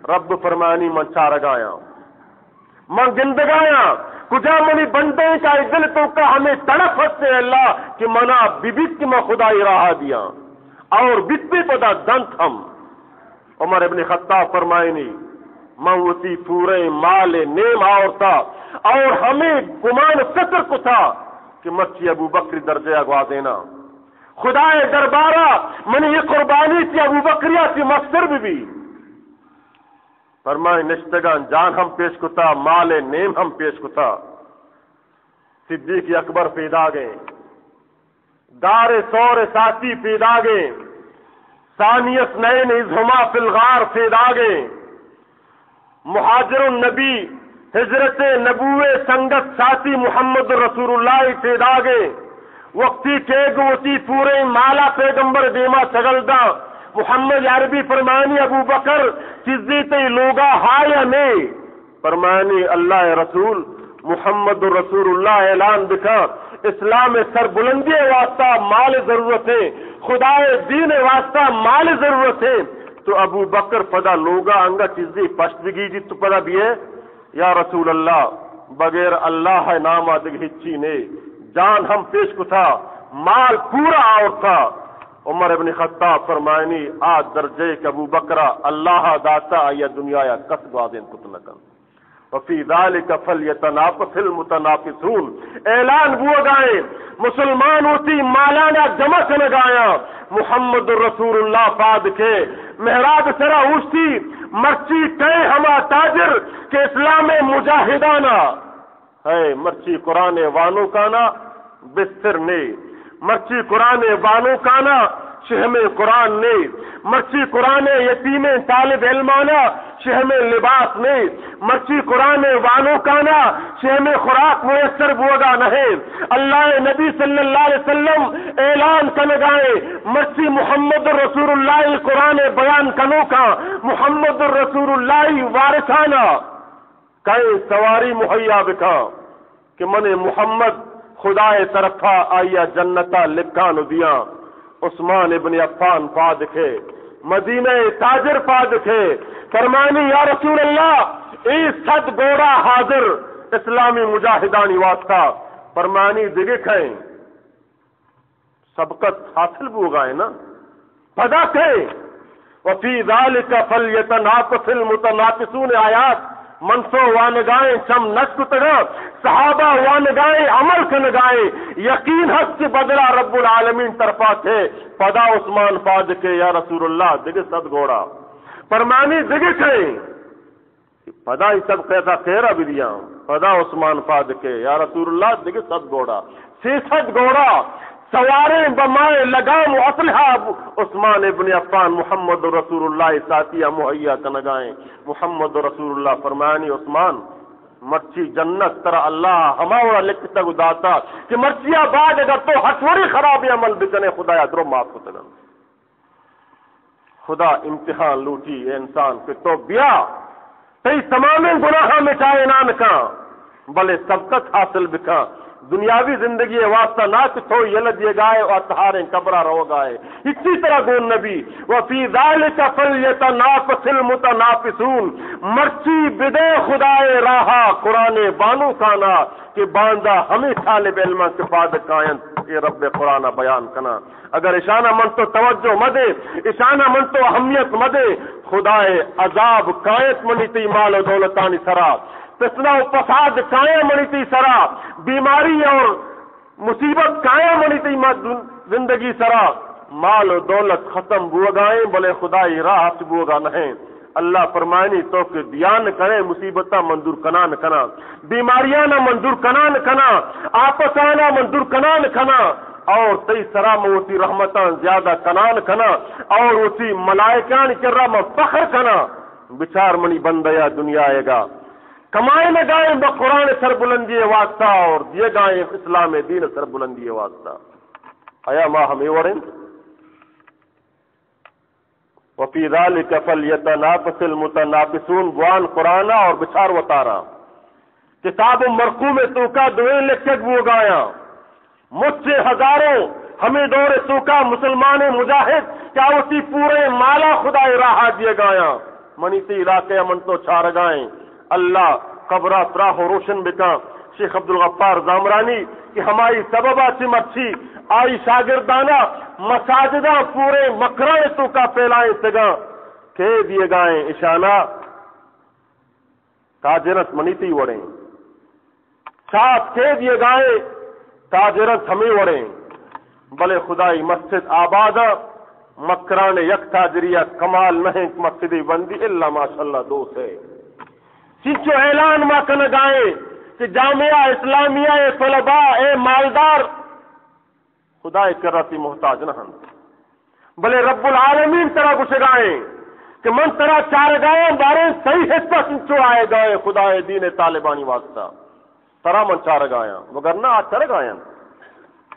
رب فرمانی من چارگایاں۔ من گندگایاں، کجا منی بندے کا دل توکا ہمیں تڑپ ہستے اللہ کہ منا ببیت کہ من خدائی راہ دیاں اور بیت بھی پدا دنت ہم۔ عمر ابن خطاب فرمائنی، من وتی پورے مال نیم آورتا اور ہمیں گمان فکر کتا کہ مرچی ابو بکری درجہ گوازینا۔ خدائے دربارا منی یہ قربانی تھی ابو بکریا تھی مستر بی بی۔ فرمائے نشتگاں جان ہم پیش کتا، مال نیم ہم پیش کتا۔ صدیق اکبر پیداگیں، دار ثور ساتی پیداگیں، ثانی اثنین اذ ہما فی الغار پیداگیں، مہاجر النبی، ہجرت نبوے سنگت ساتی محمد رسول اللہ پیداگیں۔ وقتی کہ گوں وتی پوریں مالا پیغمبر دیما چگل داں، محمد عربی فرمانی، ابو بکر، چیزی تئی لوگا ہا یا نے؟ فرمانی، اللہ رسول، محمد رسول اللہ اعلان بکا، اسلام سربلندی واسطہ مال ضرورت ہے، خدائے دین واسطہ مال ضرورت ہے۔ تو ابو بکر پدا لوگا انگا چیزی پشت بگیجی تو پدا بیئے۔ یا رسول اللہ، بغیر اللہ ء نام ء دگہ ہچی نے۔ جان ہم پیش کتا، مال پورا آورتا۔ عمر ابن خطاب فرمائنی، آ درجے کہ ابو بکر ء اللہ ء داتا، آئی ء دنیا ء کس گوازین کت نہ کنت۔ وفی ذلک فلیتنافس المتنافسون۔ اعلان بوگائیں، مسلمان وتی مالانا جمع کنگایاں۔ محمد رسول اللہ پاد کے محراب سرا اوشتی، مرچی کئے ہما تاجر کہ اسلام مجاہدانا، ہے مرچی قرآن وانوکانا بستر نے، مرچی قرآن وانوکانا شہم قرآن نے، مرچی قرآن یتیمیں طالب علمانا شہمیں لباس نے، مرچی قرآن وانوکانا شہمیں خوراک میسر بوگا نہ۔ اللہ نبی صلی اللہ علیہ وسلم اعلان کنگائے، مرچی محمد رسول اللہ قرآن بیان کنوکاں، محمد رسول اللہ وارثانا کئے سواری مہیا بکاں۔ کہ من محمد خدائے طرفا آئیا جنتا لکان و دیاں۔ عثمان ابن عفان پاد کھے، مدینہ تاجر پاد کھے، فرمانی، یا رسول اللہ، اے صد گھوڑا حاضر اسلامی مجاہدانی واسطہ۔ فرمانی، دگہ کھیں؟ سبقت حاصل بوگا ہے نا۔ پدا کئے؟ وفی ذلک فلیتنافس المتنافسون آیات من تو وانگائیں چم نشکتگاں، صحابہ وانگائیں عمل کنگائیں، یقین ہست کہ بدلہ رب العالمین طرفا تھے۔ پدا عثمان پاد کھے، یا رسول اللہ، دگہ صد گھوڑا۔ فرمانی، دگہ کئیں؟ پدا ای سبقتا خیرا بدیاں۔ پدا عثمان پاد کھے، یا رسول اللہ، دگہ صد گھوڑا، سیصد گھوڑا سواریں بہ مائے لگام و اسلحہ عثمان ابن عفان محمد رسول اللہ ساتیا مہیا کنگائیں۔ محمد رسول اللہ فرمانی، عثمان، مرچی جنت ترا اللہ ہما وڑا لکتگ و داتا کہ مرچیا بعد اگر تو ہچ وڑیں خرابیں عمل بکنے، خدایا درو معاف کتگن۔ خدا امتحان لوٹی، اے انسان، کہ تو بیا، تئی تمامیں گناہاں مٹائینان کاں، بلے سبقت حاصل بکاں۔ دنیاوی زندگی واسطہ نا کہ تو یلہ دیگائے و اتہاریں قبرا روگائے، ہچی ترا گون نبی۔ وفی ذلک فلیتنافس المتنافسون، مرچی بدے خدائے راہا قرآن بانوکانا کہ باندا ہمیں طالب علماں کہ پاد کاینت، اے رب قرآن بیان کناں۔ اگر اشانا من تو توجہ مدے، اشانا من تو اہمیت مدے، خدائے عذاب کاینت منی تئی مال و دولتانی سرا، فتنہ و فساد کاینت منی تئی سرا، بیماری اور مصیبت کاینت منی تئی ما-، زندگی سرا، مال و دولت ختم بوگائیں، بلے خدائی راہ ہچ بوگا نہ۔ اللہ فرمائنی، تو کہ دیان کنے مصیبتاں من دور کنان کناں، بیماریاں من دور کنان کناں، آپسانا من دور کنان کناں، اور تئی سرا من وتی رحمتاں زیادہ کنان کناں، اور وتی ملائکانی کرا من فخر کناں۔ بچار منی بندہ یا دنیا ایگا کمائے نگائیں بہ قرآن سربلندی واسطہ اور دیگائیں اسلام دین سربلندی واسطہ۔ آیا ما ہمیں وڑیں؟ وفی ذلک فلیتنافس المتنافسون، بوان قرآن اور بچار وتارا۔ کتاب مرقوم توکا دوئیں لکھگ بوگایاں۔ مچ ہزاروں ہمیں دور توکا مسلمان مجاہد کیا وتی پورے مالا خدائے راہا دیگایاں۔ منی تی علاقے من تو چارگائیں۔ اللہ قبرا پراہ و روشن بکاں۔ شیخ عبدالغفار زامرانی کہ ہمائی سببا چہ مرچی آئی شاگردانا مساجداں پورے مکران توکا پھیلائیں تگاں۔ کئے دیگائیں اشانا؟ تاجر انت منی تی وڑیں۔ چاپ کئے دیگائیں؟ تاجر انت ہمے وڑیں۔ بلے خدائی مسجد آباد ء مکران یک تاجری ء کمال نہ انت، مسجدی بندی الا ماشاءاللہ دو سے۔ چنچو اعلان ما کنگائیں کہ جامعہ اسلامیہ ء طلباء ء مالدار خدائے کرا تی محتاج نہ انت، بلے رب العالمین ترا گشگائیں کہ من ترا چارگایاں، باریں صحیح حصہ چنچو آئے گائے خدائے دین طالبانی واسطہ۔ ترا من چارگایاں، مگر نہ آ چرگایاں۔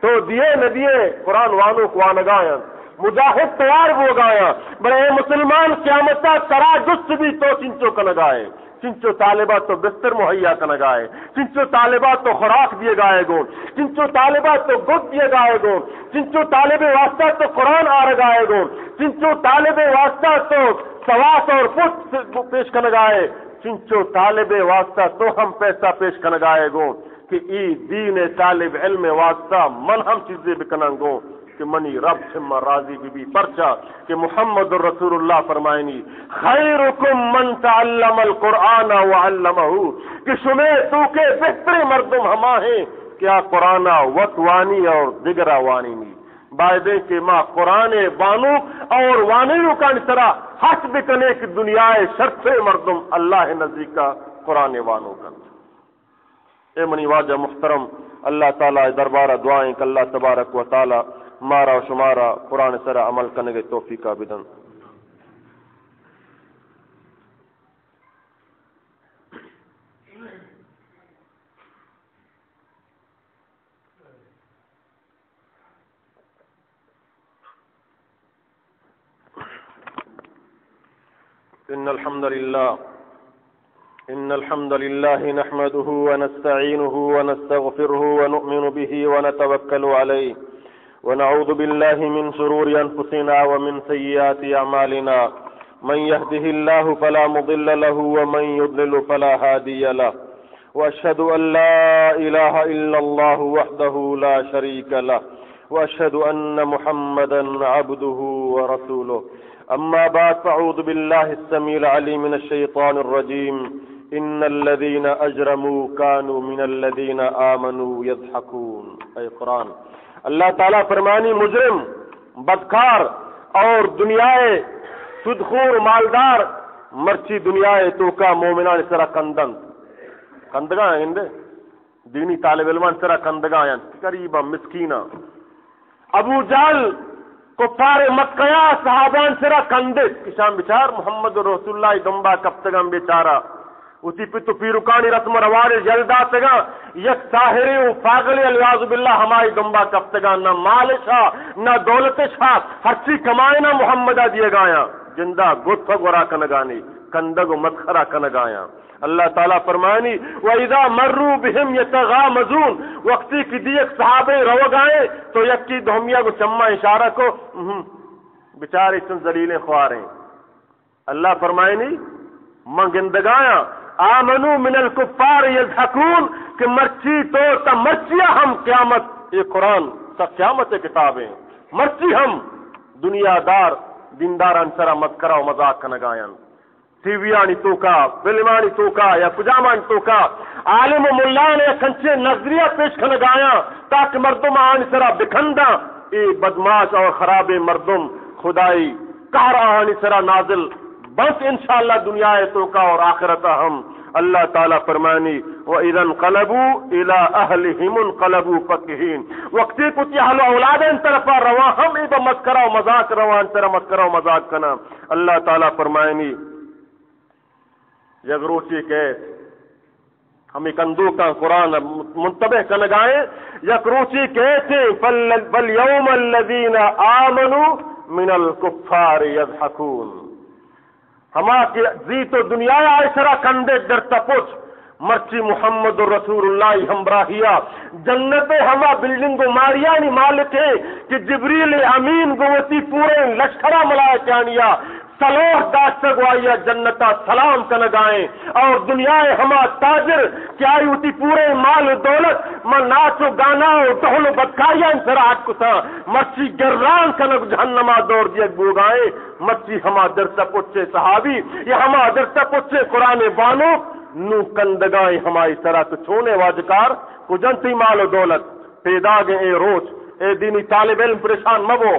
تو دیئے نہ دیئے، قرآن وانوک وانگایاں، مجاہد تیار بوگایاں، بلے اے مسلمان قیامتا ترا جست بی تو چنچو کنگائے۔ چنچو طالبا تو بستر مہیا کنگائے، چنچو طالبا تو خوراک دیگائے گوں، چنچو طالبا تو گد دیگائے گوں، چنچو طالب واسطہ تو قرآن آرگائے گوں، چنچو طالب واسطہ تو سواس اور پٹ پیش کنگائے، چنچو طالب واسطہ تو ہم پیسہ پیش کنگائے گوں کہ ای دین طالب علم واسطہ من ہم چیزے بکناں گوں۔ کہ منی رب چہ ما راضی بہ بی، پرچا کہ محمد رسول اللہ فرمائنی، خیرکم من تعلم القرآن وعلمہ، کہ شمے توکے بہتریں مردم ہما ہیں کہ آ قرآن وت وانی اور دگرا وانینی۔ بایدیں کہ ما قرآن بانوک اور وانینوکانی سرا حق بکنے کہ دنیا شرتریں مردم اللہ نزدیکا قرآن وانوک انت۔ اے منی واجہ محترم، اللہ تعالی ء دربار ء دعا ایں کہ اللہ تبارک و تعالی مارا و شمارا قرآن سرا عمل کنگ ء توفیق ء بدنت۔ إن الحمد لله إن الحمد لله نحمده ونستعينه ونستغفره ونؤمن به ونتوكل عليه، ونعوذ بالله من شرور أنفسنا ومن سيئات أعمالنا. من يهده الله فلا مضل له ومن يضلل فلا هادي له. وأشهد أن لا إله إلا الله وحده لا شريك له، وأشهد أن محمدا عبده ورسوله. أما بعد، فأعوذ بالله السميع العليم من الشيطان الرجيم. إن الذين أجرموا كانوا من الذين آمنوا يضحكون. اے قرآن، اللہ تعالیٰ فرمانی، مجرم، بدکار اور دنیا ءِ سودخور مالدار مرچی دنیا ءِ توکا مومنانی سرا کندنت۔ کندگاں ہندے دینی طالب علمان سرا کندگاں انت، غریباں، مسکیناں۔ ابو جہل کفار مکہ ءَ صحابان سرا کندت، اشان بچار محمد رسول اللہ دمبا کپتگاں بیچارہ۔ وتی پت و پیرکانی رسم و رواج یل داتگاں، یک ساحرے و پاگلے، العیاذ باللہ، ہمائی دمبا کپتگاں، نہ مال شا، نہ دولت شا، ہرچی کمائنا محمدا دیگایاں، جندا گت و گورا کنگانی، کندگ و مسخرہ کنگایاں۔ اللہ تعالیٰ فرمانی، وَإِذَا مَرُّوا بِهِمْ يَتَغَامَزُونَ، وقتی کہ دیگ صحابہ روگائیں تو یکی دومیا کو چما اشارہ کو، اہم، بچارے چن ذلیلیں خواریں۔ اللہ فرمائنی، من گندگایاں، آمنوا من الکفار یضحکون، کہ مرچی تو تا مرچیا ہم قیامت، اے قرآن تا قیامت کتابیں، مرچی ہم دنیا دار دینداران سرا مسخرہ و مذاق کنگایاں۔ ٹی ویانی توکا، فلمانی توکا یا کجامانی توکا عالم و ملان یک انچیں نظریہ پیش کنگایاں تاکہ مردم آہانی سرا بکنداں۔ اے بدماش اور خرابیں مردم خدائی قہر آہانی سرا نازل بنت انشاءاللہ دنیا ءِ توکا اور آخرت ءَ ہم۔ اللہ تعالیٰ فرمانی، وَإِذَا انْقَلَبُوا إِلَىٰ أَهْلِهِمُ انْقَلَبُوا فَكِهِينَ۔ وقتی کہ وتی اہل و اولادانی طرفا رواں ہم اے بہ مسخرہ و مذاق رواں، ترا مسخرہ و مذاق کناں۔ اللہ تعالیٰ فرمائنی، یک روچے کئیت، ہمے کندوکاں قرآن منتبہ کنگائیں، یک روچے کئیت، فَالْ-، فَالْيَوْمَ الَّذِينَ آمَنُوا مِنَ الْكُفَّارِ يَضْحَكُونَ۔ ہما کہ زیت و دنیا ءَ آئی سرا کندے در تپوچ، مرچی محمد رسول اللہ ہمراہیا جنت ءِ ہما بلڈنگ و ماڑیانی مالک ایں کہ جبریل امین گوں وتی پوریں لشکرا ملائکانیا سلوہ داشتگ و آئیا جنتا سلام کنگائیں۔ اور دنیا ءِ ہما تاجر کہ آئی وتی پوریں مال و دولت ما ناچ و گانا و ڈہل و بدکاریانی سرا اڈ کتاں، مرچی گران کنگ جہنما دور دیگ بوگائیں۔ مرچی ہما در تپوچے صحابی یا ہما در تپوچے قرآن بانوک نوں کندگائیں ہمائی سرا تو چونے واجکار کجن تئی مال و دولت؟ پیداگیں اے روچ، اے دینی طالب علم پریشان مبو،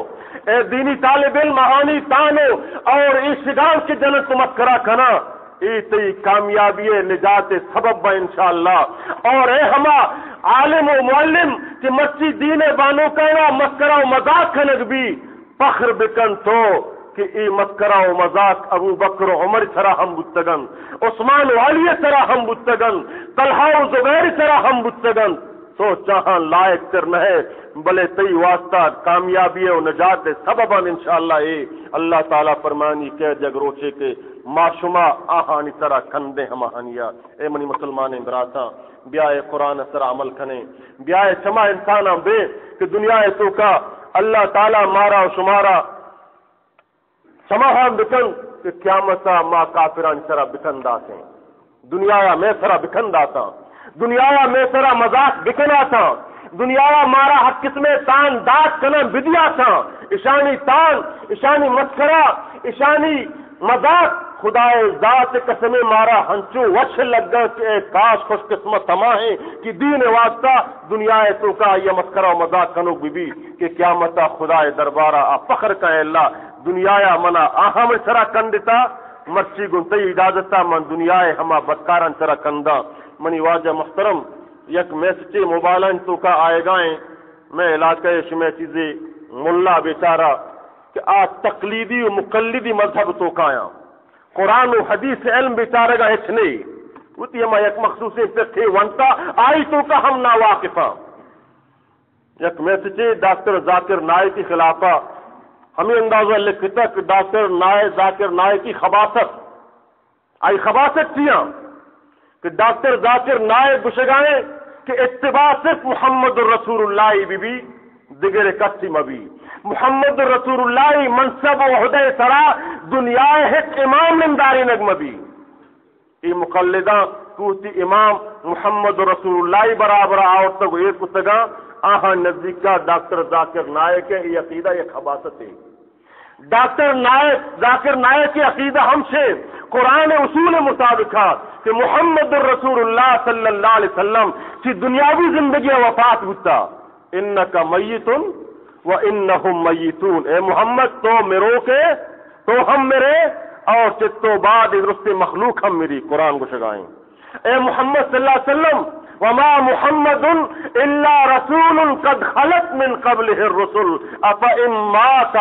اے دینی طالب علم آہانی تانو اور اے شگان کے جنت مسکرا کنا، اے تئی کامیابی نجات سبب با انشاءاللہ۔ اور اے ہما عالم و معلم کہ مرچی دین بانوکانا مسکرا و مذاق کنگ بی، فخر بکن تو کہ اے مسکرا و مذاق ابو بکر و عمر سرا ہم بوتگن، عثمان و علی سرا ہم بوتگن، طلحہ و زبیر سرا ہم بوتگن۔ تو چاہاں لائق تر نہ ئے، بلے تئی واسطہ کامیابی و نجات سببان انشاءاللہ اے۔ اللہ تعالیٰ فرمانی کہ یک روچے کہ ما شما آہانی سرا کندیں ہماہانیا۔ اے منی مسلمانیں براتاں، بیا اے قرآن سرا عمل کنیں، بیا اے چما انساناں بے کہ دنیا توکا اللہ تعالیٰ مارا و شمارا چماہاں بکن کہ قیامتا ما کافرانی سرا بکنداسیں۔ دنیایا مئے سرا بکنداتاں، دنیایا مئے سرا مذاق بکناتاں، دنیایا مارا ہر قسمیں تان دات کناں بدیاتاں۔ اشانی تان، اشانی مسکرا، اشانی مذاق، خدائے ذات قسمیں مارا ہنچو وش لگاں کہ اے کاش خوش قسمت ہماہیں کہ دین واسطہ دنیا توکا آئیا مسکرا و مذاق کنوک بہ بی کہ قیامتا خدائے دربارا آ فخر کن، اے اللہ، دنیایا منا آہاں من سرا کندتا، مرچی گوں تئی اجازتا من دنیائے ہما بدکاران سرا کنداں۔ منی واجہ محترم، یک میسجے موبائلان توکا آئیگائیں، مئے علاقہ شمئے چیزے ملا بیچارہ کہ آ تقلیدی و مقلدی مذہب توکایاں، قرآن و حدیث علم بیچارگا ہچ نہیں، وتی ہما یک مخصوصیں فقہ ونتا، آئی توکا ہم ناواقفاں۔ یک میسجے ڈاکٹر ذاکر نائیکی خلافا ہمے اندازہ لکھتگ کہ ڈاکٹر نائے، ذاکر نائیکی خباثت، آئی خباثت چیا کہ ڈاکٹر ذاکر نائک گشگائیں کہ اتباع صرف محمد رسول اللہ بی بی، دگر کسی مبی۔ محمد رسول اللہ منصب و عہدہ سرا دنیا ہچ امام نندارینگ مبی۔ اے مقلداں کہ وتی امام محمد رسول اللہ برابر آورتگ و ایر کتگاں، آہاں نزدیکا ڈاکٹر ذاکر نائک ء اے عقیدہ یک خباثتے۔ ڈاکٹر نائک، ذاکر نائک ء عقیدہ ہمشے، قرآن اصول مطابقا کہ محمد رسول اللہ صلی اللہ علیہ وسلم چی دنیاوی زندگی وفات بوتا۔ انک میت و انہم میتون، اے محمد تو مروکے، تو ہم مرے، اور چہ تو بعد درست مخلوق ہم مری، قرآن گشگائیں۔ اے محمد صلی اللہ علیہ وسلم، وما محمد الا رسول قد خلت من قبله الرسل افان مات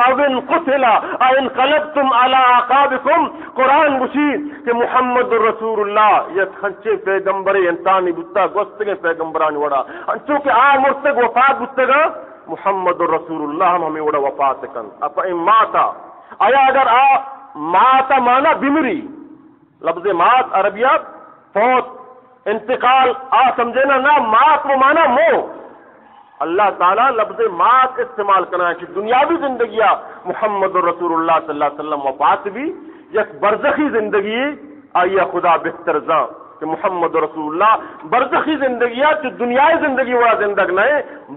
او ان قتل او انقلبتم علی اعقابکم۔ قرآن گوشی کہ محمد رسول اللہ یک ہنچیں پیغمبر انسانی بوتا، گوستگیں پیغمبرانی وڑا، انچو کہ آ مرتگ وفات بوتگا، محمد رسول اللہ ہم ہمیں وڑا وفات کن۔ افان مات، آیا اگر آ مات مانا بمری، لفظ مات عربیہ فوت، انتقال، آ سمجھے نا، نا مات و مانا مو۔ اللہ تعالی لفظ مات استعمال کنا کہ دنیاوی زندگی محمد رسول اللہ صلی اللہ علیہ وسلم وفات بی، یک برزخی زندگی آئی خدا بہتر زان کہ محمد رسول اللہ برزخی زندگی چہ دنیای زندگی وڑا زندگ نہ،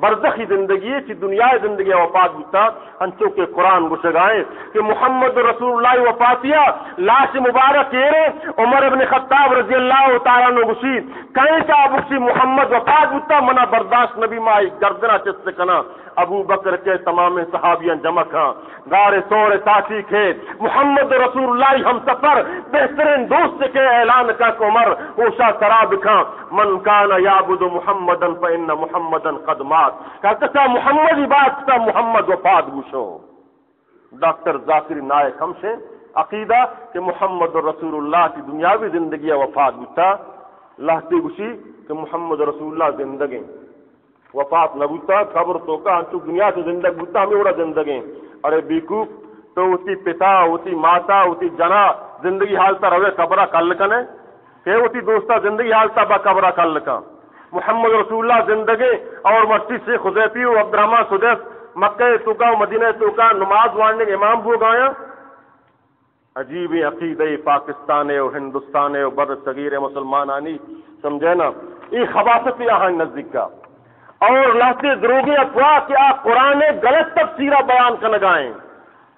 برزخی زندگی چہ دنیای زندگی وفات بوتا۔ انچو کہ قرآن گوشگائیں کہ محمد رسول اللہ وفاتیا لاش مبارک ایرے، عمر ابن خطاب رضی اللہ تعالی عنہ گوشی، کہیں چا بگشی محمد وفات بوتا، منا برداشت نبی، ما ای گردنا چست کنا۔ ابو بکر کے تمام صحابیاں جمع کھاں، غار ثور تاکی کے محمد رسول اللہ ہم سفر بہترین دوست کے اعلان کا کہ عمر اوشا سرا بکھاں، من کان یعبد محمدا فان محمدا قد مات، کہ کسا محمد عبادت کتا محمد وفات بوشو۔ ڈاکٹر ذاکر نائک ہمشیں عقیدہ کہ محمد رسول اللہ کی دنیاوی زندگی وفات بوتا، لہتے گوشی کہ محمد رسول اللہ زندگیں، وفات نہ بوتا، قبر توکا انچو دنیا تو زندگ بوتا، ہمیں وڑا زندگیں۔ ارے بیکوف، تو وتی پتا، وتی ماتا، وتی جنا زندگی حالتا روے قبرا کل کنے؟ کہ وتی دوستا زندگی حالتا با قبرا کل کن۔ محمد رسول اللہ زندگیں اور مرچی شیخ حذیفی و عبدالرحمن سدیس مکہ توکا و مدینہ توکا نماز وانگ امام بوگایاں۔ عجیبیں عقیدہ پاکستان و ہندوستان و بر صغیر مسلمانانی، سمجھے نا، اے خباثت آہان نزدیکا۔ اور لہتے دروگیں افواہ کہ آ قرآن غلط تفسیرہ بیان کنگائیں۔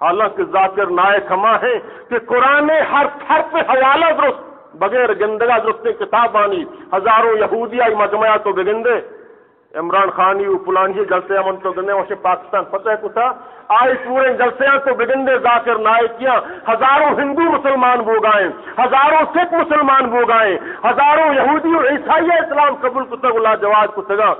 حالانکہ ذاکر نائک ہما ہیں کہ قرآن ہر حرف حوالہ درست، بغیر گندگا درستیں کتابانی، ہزاروں یہودی آئی مجمعہ تو بگندے، عمران خانی و پلانی جلسے من تو گندے، وشے پاکستان فتح کتا، آئی پورے جلسے تو بگندے ذاکر نائکیاں، ہزاروں ہندو مسلمان بوگائیں، ہزاروں سکھ مسلمان بوگائیں، ہزاروں یہودی و عیسائی اسلام قبول کتا و لاجواز کتگا۔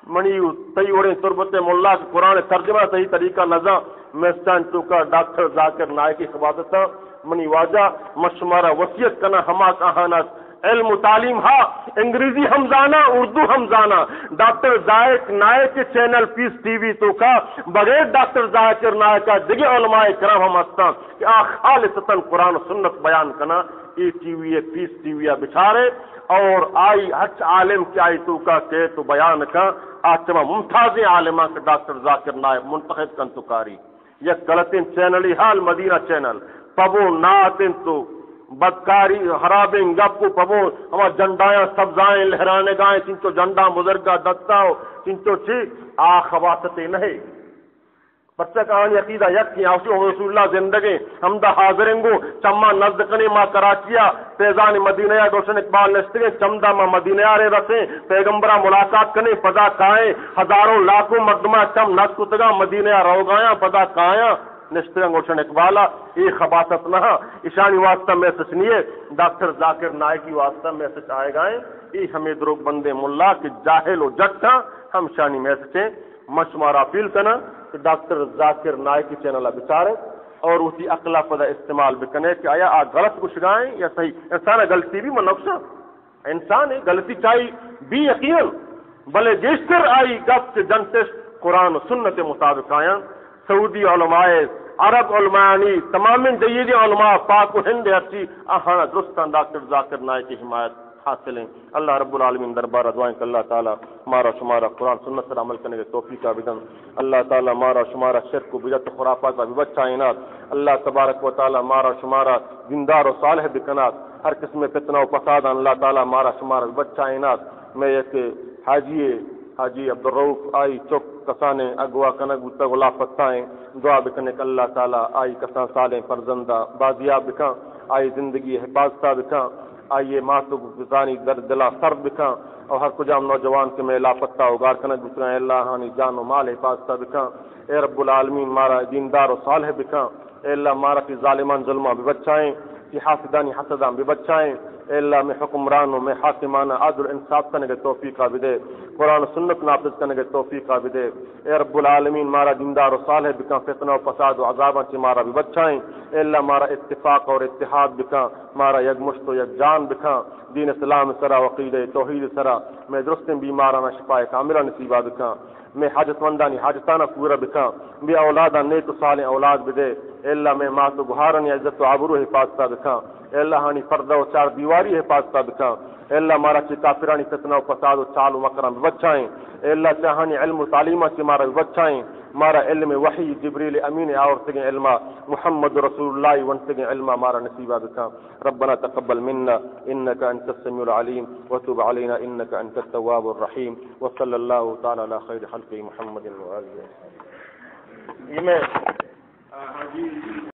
منی و تئی وڑیں تربت ملا کہ قرآن ترجمہ صحیح طریقہ نزاں، میسجاں توکا ڈاکٹر ذاکر نائکی خباثتاں۔ منی واجہ، من شمارا وصیت کناں، ہما کہانات علم و تعلیم ہا، انگریزی ہم زاناں، اردو ہم زاناں۔ ڈاکٹر ذاکر نائک چینل پیس ٹی وی توکا بغیر ڈاکٹر ذاکر نائکا دگہ علماء کرام ہم ہستاں کہ آ خالصتاً قرآن و سنت بیان کناں۔ اے ٹی وی ء، پیس ٹی وی ء بچارے اور آئی ہچ عالم کہ آئی توکا کئیت و بیان کن، آ چما ممتازیں عالماں کہ ڈاکٹر ذاکر نائک منتخب کنت و کاری۔ یک غلطیں چینلے ہال مدینہ چینل، پبو نعت انت و بدکاری، حرابیں گپ و پبو ہما جھنڈایاں سبزائیں لہرانگائیں، چنچو جھنڈاں بزرگا دستا و چنچو چی، آ خباثتے نہ۔ پرچا کہ آنی عقیدہ یک ہیں، آوشی رسول اللہ زندگیں، ہمدا حاضریں گوں، چما نزد کنیں ما کراچیا، فیضان مدینہ یا گلشن اقبال نشتگیں، چمدا ما مدینہ یا رے رسیں، پیغمبرا ملاقات کنیں، پدا کائیں، ہزاروں لاکھوں مردما چم نز کتگاں، مدینہ یا روگایاں، پدا کایاں، نشتگاں گلشن اقبالا، اے خباثت نہ، اشانی واسطہ میسج نہیں ہے، ڈاکٹر ذاکر نائکی واسطہ میسج آئے گا ہیں، اے ہمیں دروگ بندے ملا کہ جاہل و جٹا، ہم شانی میسج ہیں۔ من شمارا اپیل کناں کہ ڈاکٹر ذاکر نائکی چینل ء بچارے اور وتی عقل ء پدا استعمال بکنے کہ آیا آ غلط گشگائیں یا صحیح۔ انسان ء غلطی بھی من نقصان، انسان ء غلطی چاہی بھی یقیناً، بلے گیشتر آئی گپ کہ جنتش قرآن و سنت مطابق آیاں۔ سعودی علماء عرب علماءانی، تمامیں جیدیں علماء پاک و ہند ہرچی آہانا درستاں ڈاکٹر ذاکر نائک حمایت حاصل ہیں۔ اللہ رب العالمین دربارا دعائیں کہ اللہ تعالی مارا شمارا قرآن سنت سر عمل کنگے توفیقا بدن۔ اللہ تعالی مارا شمارا شرک و بدعت و خرافاتا ببچائینات۔ اللہ تبارک و تعالی مارا شمارا دیندار و صالح بکنات۔ ہر قسم فتنہ و فساداں اللہ تعالی مارا شمارا ببچائینات۔ میں یک حاجی، حاجی عبدالرؤف، آئی چک کسانیں اغوا کنگ بوتگ و لاپتہ ایں۔ دعا بکنے کہ اللہ تعالی آئی کسان سالیں فرزندا بازیاب بکن، آئی زندگی حفاظتا بکن، آئی مات و پتانی درد دلا سرد بکن، اور ہر کجام نوجوان کہ میں لاپتہ و گار کنگ بوتگاں، اے اللہ آہانی جان و مال حفاظتا بکن۔ اے رب العالمین مارا دیندار و صالح بکن۔ اے اللہ مارا تی ظالمان ظلماں ببچائیں، تی حاسدانی حسداں ببچائیں۔ اے اللہ میں حکمران و میں حاکمانا عدل و انصاف کنگے توفیقا بدے، قرآن و سنت نافذ کنگے توفیقا بدے۔ اے رب العالمین مارا دیندار و صالح بکن، فتنہ و فساد و عذاباں چہ مارا ببچائیں۔ اے اللہ مارا اتفاق اور اتحاد بکن، مارا یک مشت و یک جان بکن، دین اسلام سرا و عقیدہ توحید سرا میں درستیں بیمارانا شفاء کاملہ نصیبا بکن۔ مئے حاجتمندانی حاجتانا پورا بکن، مئے اولاداں نیک و صالح اولاد بدے۔ اے اللہ مئے مات و گہارانی عزت و آبرو حفاظتا بکن۔ اے اللہ آہانی پردہ و چار دیواری حفاظتا بکن۔ اے اللہ مارا چہ کافرانی فتنہ و فساد و چال و مکراں ببچائیں۔ اے اللہ چہ آہانی علم و تعلیما چہ مارا ببچائیں۔ مارا علم وحی جبریل امین آورتگیں علما، محمد رسول اللہ ونتگیں علما مارا نصیبا بکن۔ ربنا تقبل منا إنك أنت السميع العليم وتب علينا إنك أنت التواب الرحيم وصلى الله تعالى على خير خلقه محمد وآله وصحبه.